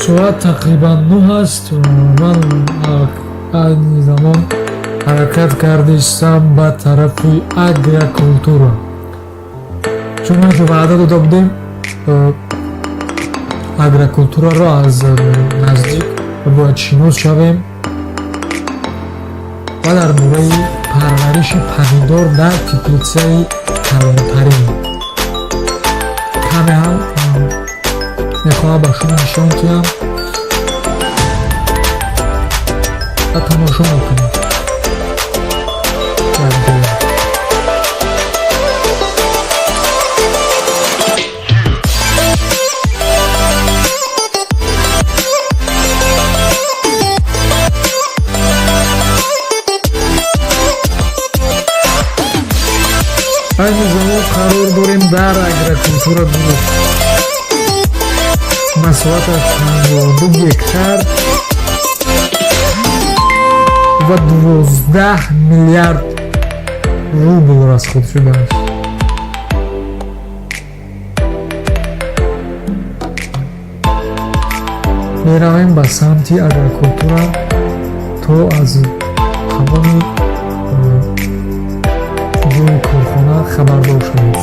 Соат тақрибан 9 аст. Ман айни замон ҳаракат кардистам ба тарафи Агрокултура. Чуноне ки ваъда дода будем, Агрокултураро аз наздик бояд шинос шавем ва дар бораи парвариши помидор дар теплитсаи калонтарин каме ҳам мехоҳам ба шумо нишон диҳам ва тамошо мекунем якҷоя. Айни замон қарор дорем дар Агрокултура Груп. Масоҳаташ 52 гектар ва 12 миллиард рубл расход шудааст. Меравем ба самти Агрокултура, то аз тамоми ҷои корхона хабардор шавед.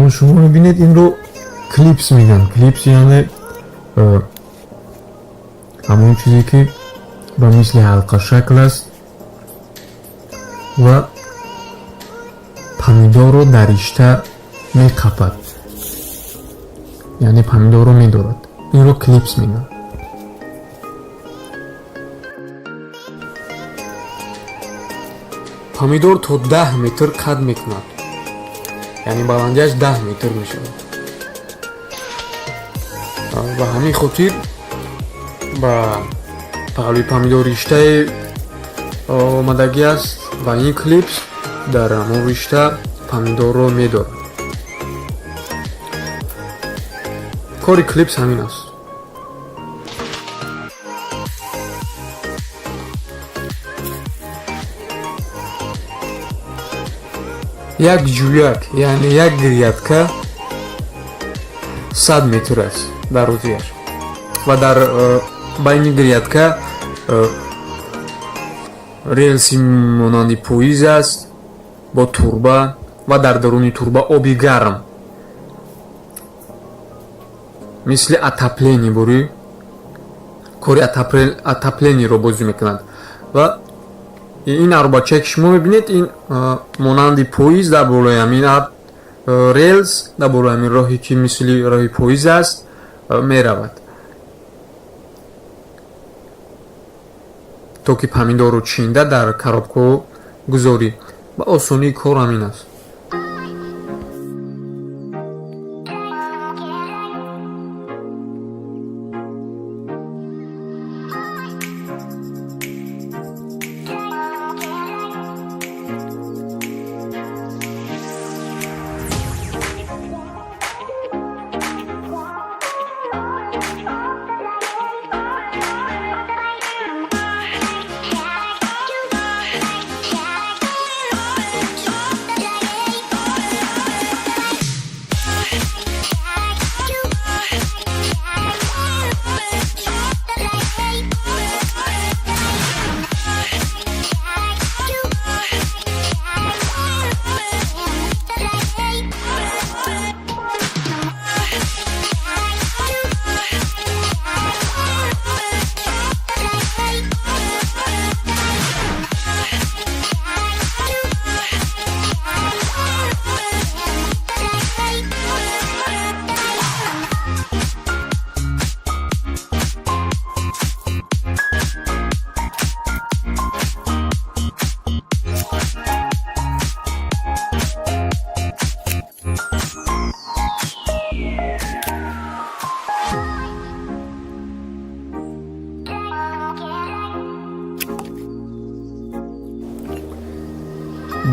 Ҳамон шумо мебинед, инро клипс мегӯянд. Клипс яъне ҳамон чизе, ки ба мисли ҳалқашакл аст ва помидорро дар ришта меқапад, яъне помидорро медорад. Инро клипс мегӯянд. Помидор то 10 метр қад мекунад, яъне баландиаш 10 метр мешавад. Ба ҳамин хотир ба паҳлӯи помидор риштае омадагӣ аст ва ин клипс дар ҳамон ришта помидорро медорад. Кори клипс ҳамин аст. Як ҷӯяк, яъне як грядка, 100 метр аст дарозиаш ва дар байни грядка релси монанди поиз аст бо турба ва дар даруни турба оби гарм, мисли отопление бурӣ кори отоплениеро бозӣ мекунад. Ва ин арбачае, ки шумо мебинед, ин монанди поиз дар болои ҳамин релс, дар болои ҳамин роҳе, ки мисли роҳи поиз аст, меравад, то ки помидорро чинда дар коробкаҳо гузорӣ. Ба осонии кор ҳамин аст.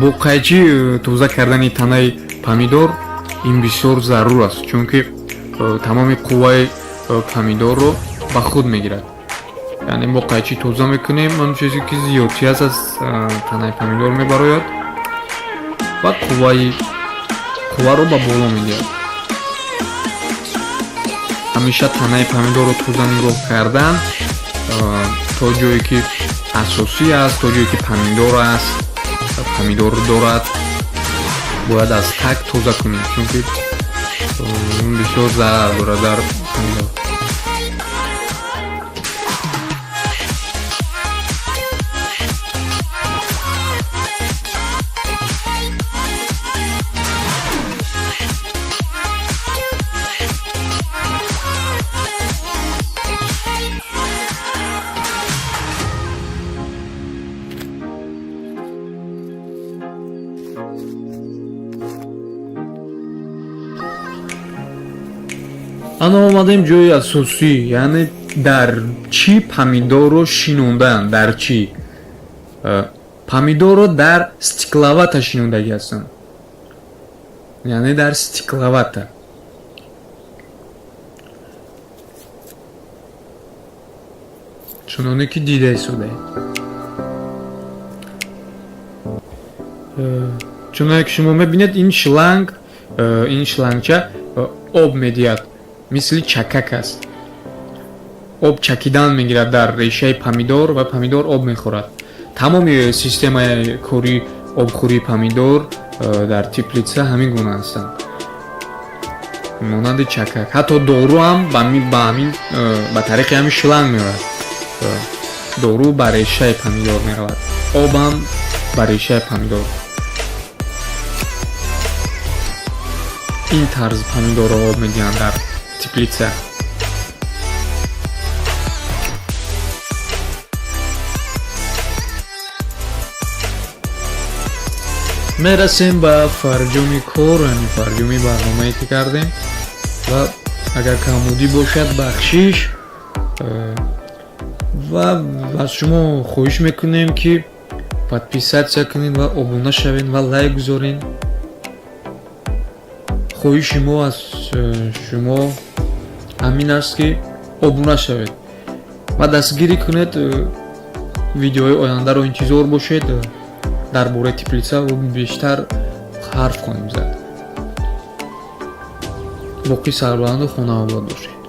Бо қайчи тоза кардани танаи помидор ин бисёр зарур аст, чунки тамоми қувваи помидорро ба худ мегирад. Яъне бо қайчи тоза мекунем, он чизе, ки зиёдтӣ аст, аз танаи помидор мебарояд ва қувваро ба боло медиҳад. Ҳамеша танаи помидорро тоза нигоҳ кардан, то ҷое ки асосӣ аст, то ҷое ки помидор аст, помидор дорад, бояд аз таг тоза кунем, чунки бисёр зарар дорад дар помидор. Ана омадем ҷои асосӣ, яъне дар чӣ помидорро шинондаанд, дар чӣ помидорро дар стекловата шинондагӣ ҳастанд, яъне дар стекловата. Чуноне ки дида истодаед, чуноне ки шумо мебинед, ин шланг, ин шлангча об медиҳад, мисли чакак аст, об чакидан мегирад дар решаи помидор ва помидор об мехӯрад. Тамоми системаи кори обхӯрии помидор дар теплица ҳамин гуна ҳастанд. Монанди чакак. Ҳатто дору ҳам ба ҳамин, ба тариқи ҳамин шланг меояд. Дору ба решаи помидор меравад, об ҳам ба решаи помидор. Ин тарз помидорро об медиҳанд дар теплица. Мерасем ба фарҷоми кор, яъне фарҷоми барномае, ки кардем, ва агар камбудӣ бошад, бахшиш. Ва аз шумо хоҳиш мекунем, ки подписаться кунед ва обуна шавед ва лайк гузоред. Хоҳиши мо аз шумо ҳамин аст, ки обуна шавед ва дастгирӣ кунед. Видеои ояндаро интизор бошед. Дар бораи теплица бештар ҳарф хоҳем зад. Боқӣ сарбаланду хонаобод бошед.